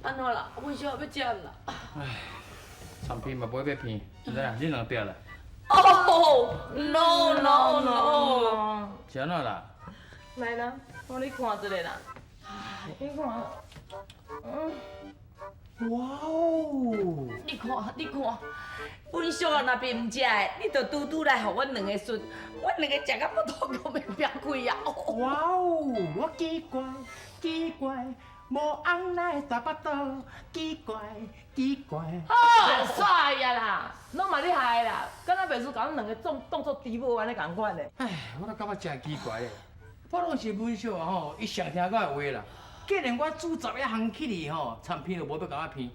按怎啦？阮小欲食毋啦？参片嘛無欲片，毋知啦，恁兩壁啦。哦，no no no！是按怎啦？來啦，予你看一下啦。你看，哇哦！你看，你看，阮小啊，若是毋食的，你就拄拄來予阮兩个孫，阮兩个食甲腹肚閣袂煏開啊！哇哦！我奇怪，奇怪，無翁來大腹肚，奇怪，奇怪。好，煞呀啦，攏嘛你害的啦，敢若袂輸共阮兩个當做豬母按呢仝款的。唉，我都感覺誠奇怪的，我攏是文小啊吼，伊上聽我的話啦。既然我煮十一項起去吼，參片就無欲共我片。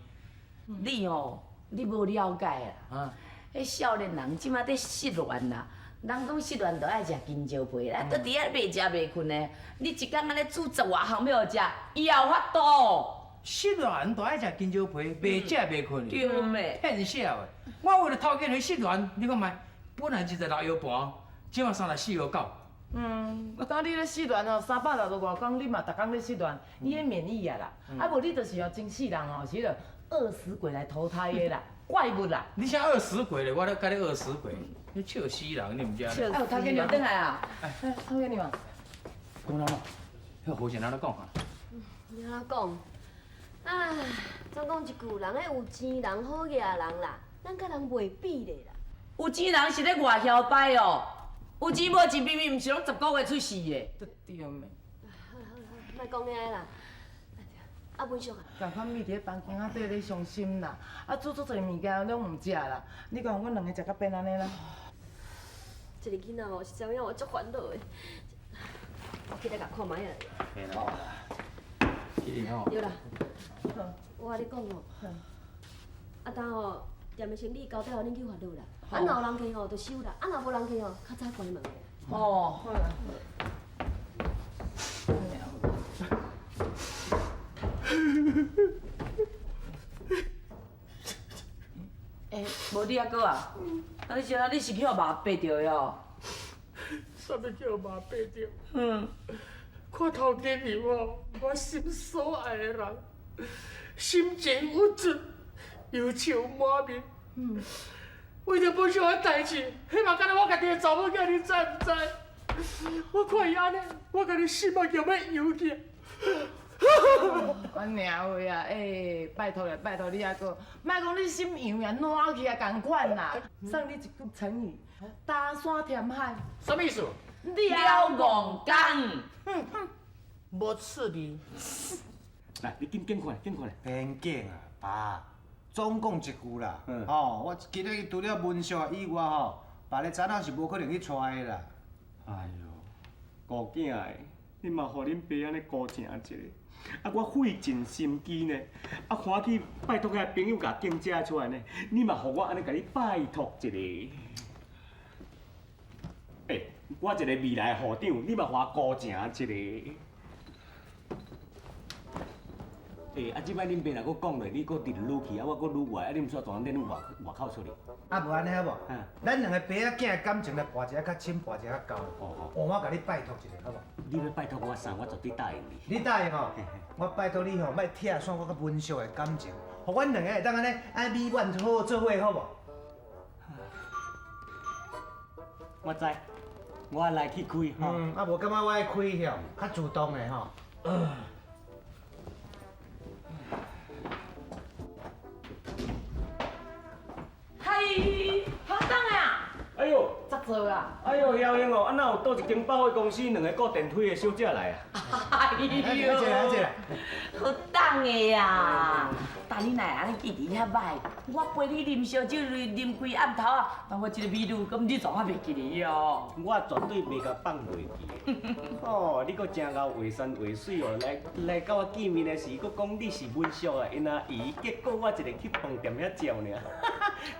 你吼，你無了解啦。啊，彼少年人這馬咧失戀啦，人講失戀就愛食香蕉皮啦，佇遐袂食袂睏的，你一工按呢煮十外項欲予食，伊也有法度。失戀就愛食香蕉皮，袂食袂睏。對咩？騙笑的！我為了頭家娘失戀，你看覓，本來26藥盤，這馬34藥9。嗯，我感覺你咧失戀吼，360外工，你嘛逐工咧失戀，你咧免疫啊啦。啊無你就是哦，前世人吼是彼个餓死鬼來投胎的啦，怪物啦。你啥餓死鬼咧？我咧共你餓死鬼，你笑死人，你毋知？哎，頭家娘轉來啊！哎，頭家娘。講哪？彼個和尚按怎講啊？你按怎講？唉，總講一句，人彼有錢人好額人啦，咱佮人袂比咧啦。有錢人是咧外囂擺哦，有錢無錢明明毋是攏10個月出世的。對對咩？好啦好啦，莫講遐啦。啊，文叔啊，仝款覕佇咧房間仔底咧傷心啦，啊煮足濟物件攏毋食啦。你看阮兩个食甲變按呢啦。這个囡仔吼，實在讓我足煩惱的。我起來共看覓仔。嘿啦，起來吼。對啦，我共你講吼，啊當吼，店的生理交代予恁去煩惱啦。啊，若有人客吼，就收啦；啊，若無人客吼，較早關門的。哦，好啦。欸，無你猶閣啊？啊，你是按怎？你是去予麻白著的哦？啥物叫麻白著？嗯，看頭家娘哦，我心所愛的人，心情鬱卒，憂愁滿面。嗯，為著本小的代誌，彼嘛敢若我家己的查某囝，你知毋知？我看伊按呢，我家己心嘛強欲揚起。阮娘話啊，欸，拜託咧，拜託你猶閣，莫講你心揚啊，爛去啊仝款啦。送你一句成語：打山填海。啥物意思？了戇工。無趣味。來，你緊緊看，緊看。免緊啊，爸，總講一句啦，吼，我今日除了文叔以外吼，別个查某是無可能去娶的啦。哎喲，顧囝的，你嘛予恁爸按呢孤情一个，啊，我費盡心機呢，啊，歡喜拜託遐朋友共敬遮出來呢，你嘛予我按呢共你拜託一下。欸，我一個未來的戶長，你嘛予我孤情一个。欸，啊，這擺恁爸若閣講落，你閣直愈去，啊，我閣愈壞，啊，你毋煞大漢恁外外口出去。啊，無按呢好無？咱兩个爸仔囝的感情來跋一下較深，跋一下較厚。哦哦。我共你拜託一下，好無？你欲拜託我啥？我絕對答應你。你答應吼？我拜託你吼，莫拆散我佮文叔的感情，予阮兩个會當按呢按美滿好做伙，好無？我知，我來去開吼。嗯，啊無感覺我愛開吼，較主動的吼。嗨，好等啊！哎喲，十做啦！哎喲，曉英哦，啊哪有佗一間百貨公司兩个顧電梯的小姐來啊？哎喲，好等的啊！但你若會按呢記佇遐䆀，我陪你啉燒酒，啉規暗頭啊，但我這个美女，敢你怎啊袂記得哦？我絕對袂共放袂記。哦，你閣誠𠢕話山話水哦，來來佮我見面的時，閣講你是文叔的𪜶阿姨，結果我一个去飯店遐照爾。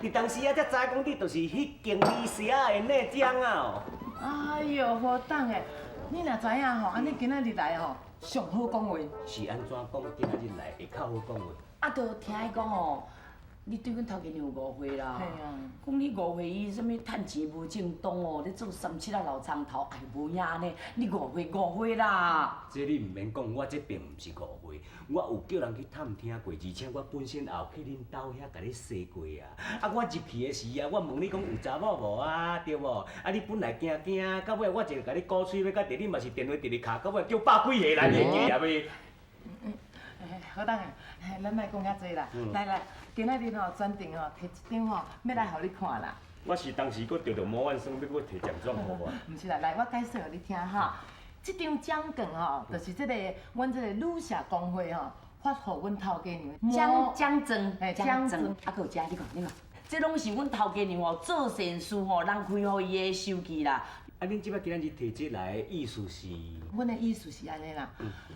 佇當時啊，才知講你就是彼間美食的內江啊哦。哎喲，何等的，你若知影吼，按呢今仔日來吼，上好講話。是按怎講？今仔日來會較好講話？啊，就聽伊講吼，你對阮頭家娘有誤會啦。嘿啊。講你誤會伊啥物趁錢無正當哦，咧做三七仔老蔥頭，哎無影呢？你誤會誤會啦。這你毋免講，我這並毋是誤會，我有叫人去探聽過，而且我本身也有去恁兜遐共你踅過啊。啊，我入去的時啊，我問你講有查某無啊，對無？啊，你本來驚驚，到尾我一个共你鼓吹欲到佇，你嘛是電話直直敲，到尾叫百幾个來，你會記得袂？好當的，咱莫講遐濟啦。來來，今仔日吼專程吼提一張吼，欲來予你看啦。我是當時閣著著魔丸酸，欲閣提獎狀予我。毋是啦，來我解釋予你聽哈。這張獎券吼，就是這個阮這個女社工會吼發予阮頭家娘。獎獎狀，嘿，獎狀。啊，閣有這，你看，你看，這攏是阮頭家娘吼做善事吼，人開予伊的收據啦。啊，恁這擺今仔日提這來的意思是？阮的意思是按呢啦，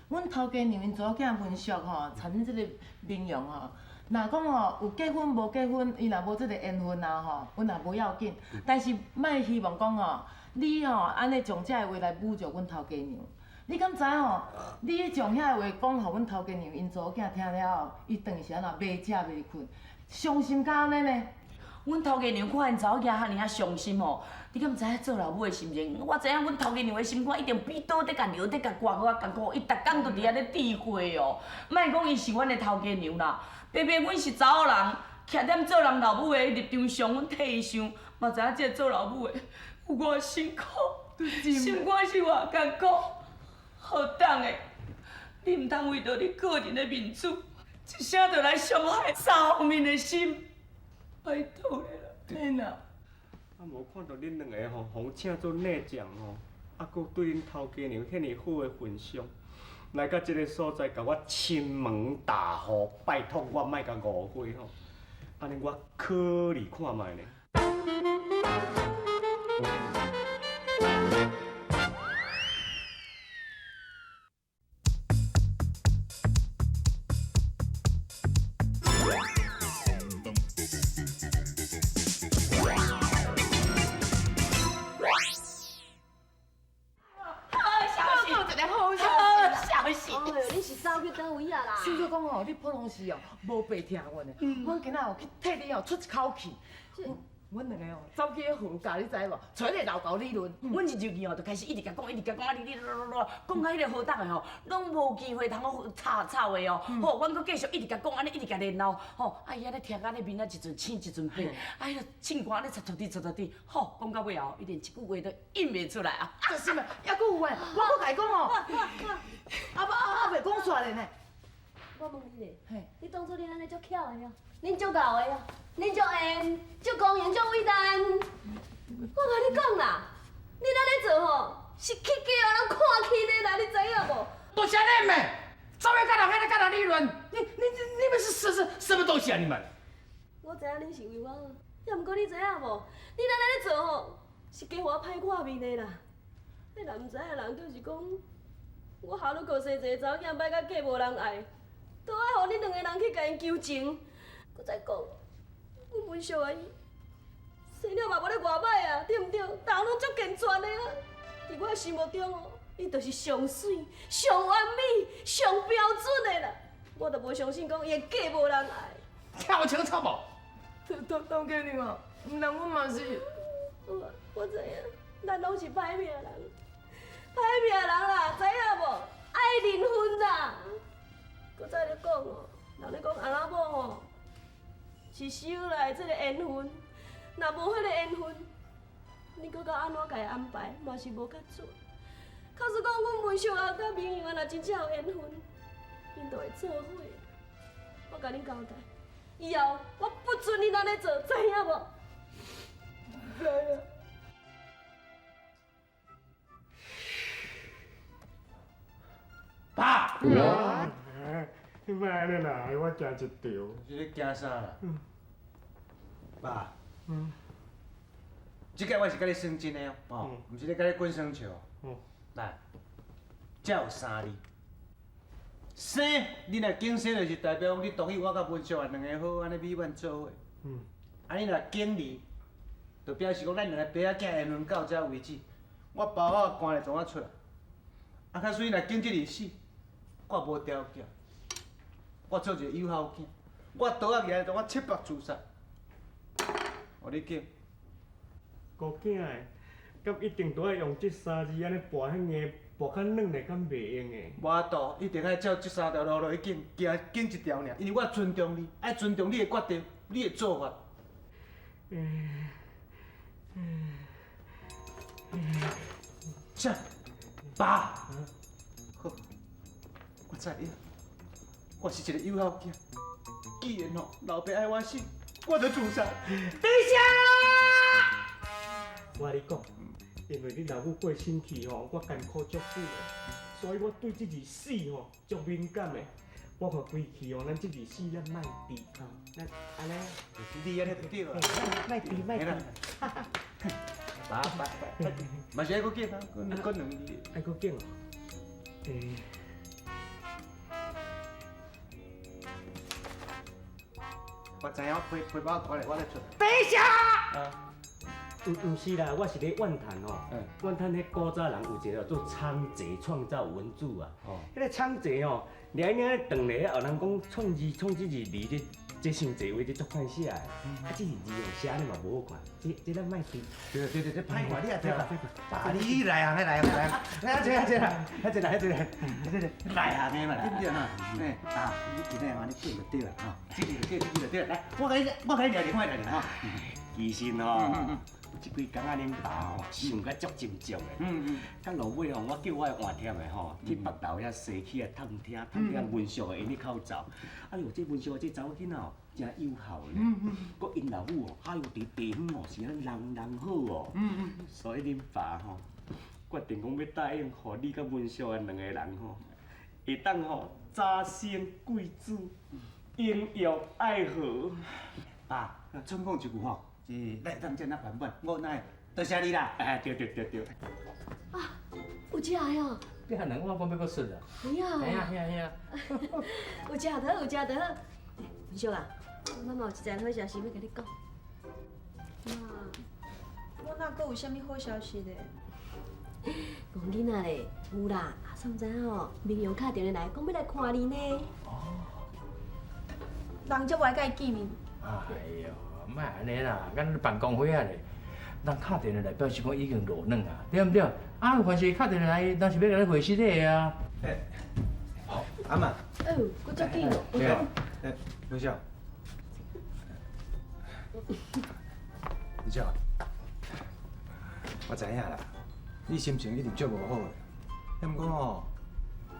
阮頭家娘𪜶查某囝文淑吼，參恁這個面容吼，若講吼有結婚無結婚，伊若無這個緣分啊吼，阮也無要緊。但是莫希望講吼，你吼按呢將這个話來侮辱阮頭家娘。你敢知吼？你將遐个話講予阮頭家娘𪜶查某囝聽了後，伊轉去是按怎袂食袂睏，傷心甲按呢呢。阮頭家娘看𪜶查某囝遐爾仔傷心吼，你敢知影做老母的心情？我知影阮頭家娘的心肝一定比刀佇共燎佇共割閣較艱苦，伊逐工都佇遐咧智慧哦。莫講伊是阮的頭家娘啦，白白阮是查某人，徛踮做人老母的立場上，阮替伊想，嘛知影這個做老母的有偌辛苦，心肝是偌艱苦。何等的，你毋通為著你個人的面子，一聲就來傷害三方面的心。拜託你啦，免啦。啊，無看著恁兩个吼，予請做內將吼，啊，閣對恁頭家娘遐爾好的份上，來到這个所在，共我親門大呼，拜託我莫共誤會吼，按呢我考慮看覓咧。小姐講吼，你普通時哦，無白聽阮的，阮今仔哦去替你哦出一口氣。阮兩個哦，走去彼何家，你知無？揣彼個老猴理論。阮一入去吼，就開始一直共講，一直共講，啊你你囉囉囉，講到彼個何東的吼，攏無機會通好插插話哦。吼，阮閣繼續一直共講，按呢一直共連鬧。吼，啊伊按呢聽到按呢面仔一陣青一陣白，啊彼个唱歌按呢擦擦滴擦擦滴，吼，講到尾後，伊連一句話都應袂出來啊。就是嘛，猶閣有欸，我閣共伊講哦，啊啊啊袂講煞咧呢。我問你咧，你當初恁按呢足巧的哦，恁足𠢕的哦，恁足緣，足光榮，足偉大。我共你講啦，恁按呢做吼，是去加予人看輕的啦，你知影無？多謝你們，走去佮人彼个佮人理論，你你你你們是是是什麼東西啊？你們？我知影恁是為我好，也毋過你知影無？恁按呢做吼，是加予我歹看面的啦。彼若毋知影的人就是講，我哈魯克生一个查某囝歹甲嫁無人愛。都愛予恁兩個人去共𪜶求情，閣再講，阮文淑阿姨生了嘛無咧偌歹啊，對毋對？逐項攏足健全的啊，佇我的心目中哦，伊就是上媠、上完美、上標準的啦。我就無相信講伊會嫁無人愛。聽有清楚無？頭頭家娘啊，毋但阮嘛是。我知影，咱攏是歹命人，歹命人啦，知影無？愛認分啦。閣再咧講哦，人咧講翁仔某吼是修來這个緣分，若無彼个緣分，你閣較按怎共伊安排，嘛是無較準。假使講阮文秀啊佮明陽啊，若真正有緣分，𪜶就會做伙。我共恁交代，以後我不准恁按呢做，知影無？知影。爸。你莫按呢啦，我驚一條。是咧驚啥啦？爸。這擺我是佮你算真的哦，毋是咧佮你滾耍笑。來，這有三字。生，你若揀生就是代表講你同意我佮文秀啊兩个好按呢美滿做伙。啊，你若揀離，就表示講咱兩个爸仔囝緣分到這為止，我包仔棺就創啊出來。啊，假使你若揀這字死，我無條件。我做一个有孝囝，我刀仔举来，我切腹自杀。予你拣。孤囝的，敢一定都爱用这三字按呢跋遐硬，跋较软的，敢袂用的？无法度，一定爱照这三条路落去拣，行拣一条尔。因为我尊重你，爱尊重你的决定，你的做法。啥？爸，好，我知影，我是一个有孝囝。既然吼老爸爱我死，我就自杀。等一下，我共你讲，因为你老母过身去吼，我艰苦足久的，所以我对这字死吼足敏感的。我看规气吼，咱这字死咱莫提吼，咱按呢，你按呢就对啊。莫提莫提。爸爸爸，嘛是爱阁拣啊，阁两字。爱阁拣哦。欸。我知影，我批批包过来，我来出。等一下。毋是啦，我是咧怨叹吼，怨叹彼古早人有一个叫做仓颉创造文字啊。彼个仓颉吼，掠领咧断咧，后人讲创字创这字字这这伤济话，这足歹写的。啊，这字哦写安呢嘛无好看，这咱莫提。对对对，这歹看，你也听。爸，你内行的内行内行，来这这啦，这来这来，这内行的嘛，对不对哈？哎啊，你今日按呢记就对啦，吼，这字就记，这字就对啦。来，我共你念念，我念念吼。其实吼。这几工啊，恁爸吼想甲足斟酌的。到落尾吼，我叫我的换帖的吼，去北投遐西区啊探听，探听文淑的𪜶咧口罩。哎哟，这文淑的这查某囡仔哦，真友好咧。阁𪜶老母哦，哎哟，伫地方哦是按人人好哦。所以恁爸吼，决定讲欲答应，予你佮文淑的两个人吼，会当吼早生贵子，荣耀爱河。爸，总讲一句吼。是，来当这那版本，我奈多谢你啦。哎，对对对对。啊，有食的哦。你还能我讲欲阁出啊？哎呀。嘿啊嘿啊嘿啊。有食就好，有食就好。文淑啊，我嘛有一件好消息欲共你讲。妈，我哪阁有啥物好消息咧？戆囡仔咧，有啦，阿嫂知影吼，明阳敲电话来，讲欲来看你呢。哦。人足无爱佮伊见面。哎哟。莫按呢啦，敢若办公会仔咧，人敲电话来表示讲已经落软啊，对毋对？啊，凡是敲电话来，人是欲共你回失礼啊。欸，好，阿嬷。哎呦，阁遮紧哦。对啊。欸，文秀。文秀，我知影啦，你心情一定足无好的。啊，毋过吼，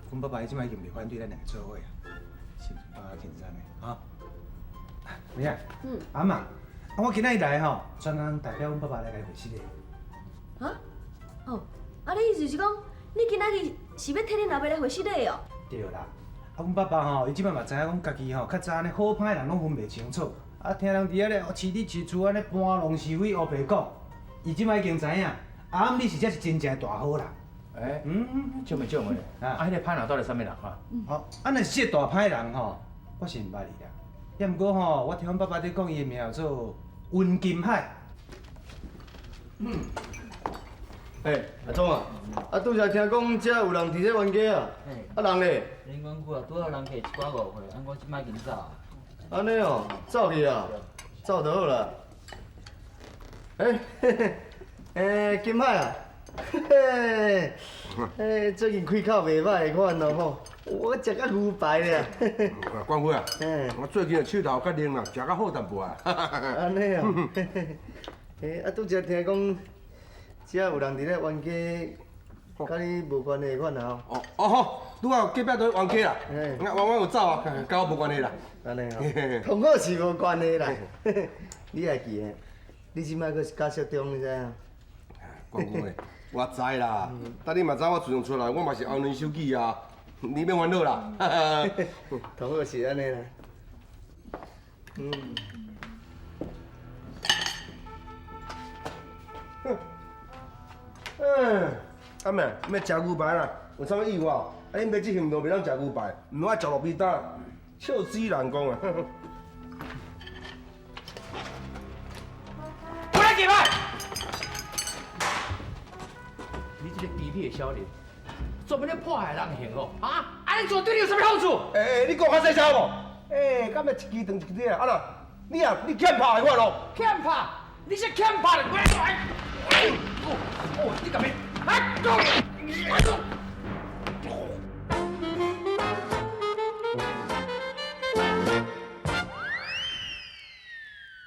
阮爸爸伊这摆已经袂反对咱两个做伙啊，心情放较轻松的，哈。有影，阿嬷，啊，我今仔日来吼，专工代表阮爸爸来共你回失礼。啊？哦，啊，你意思是讲，你今仔日是欲替恁老爸来回失礼哦？对啦，啊，阮爸爸吼，伊这摆嘛知影讲家己吼，较早按呢好歹人拢分袂清楚，啊，听人伫遐咧饲你饲厝按呢搬弄是非，乌白讲，伊这摆已经知影，啊，你实在是真正大好人。欸，这么这么咧？啊，彼个歹人到底啥物人啊？哦，啊，若是这个大歹人吼，我是毋捌伊啦。也毋过吼，我听阮爸爸伫讲，伊的名叫做温金海。欸，阿总啊，啊拄才听讲遮有人伫咧冤家啊，啊人咧？林管区啊，拄好人客一寡误会，啊我这摆已经走啊。按呢哦，走去啊，走就好啦。欸，嘿嘿，欸，金海啊，嘿嘿，欸，最近开口袂歹的款哦吼，我食甲牛排咧。冠辉啊，我最近的手头较灵啦，食较好淡薄啊。按呢哦，欸，啊拄才听讲，遮有人伫咧冤家，佮你无关系的款啊吼。哦哦吼，拄好隔壁都冤家啦，我有走啊，佮我无关系啦。按呢哦，同好是无关系啦。你还记得？你这摆阁是假释中，你知影？冠辉，我知啦，但你嘛知我自从出来，我嘛是安分守己啊，你免烦恼啦。同好是按呢啦。嗯。嗯，阿妹，欲食牛排啦？有啥物意外？啊，你买这行路袂当食牛排，毋爱食路边摊，笑死人讲啊！回来，金海！你这个卑鄙的小人，专门咧破坏人形哦！啊，按呢做对你有啥物好处？欸欸，你讲较细声无？欸，敢會一支長一支啊？啊啦，你啊，你欠拍的我咯。欠拍？你是欠拍的？哦，你干咩？啊！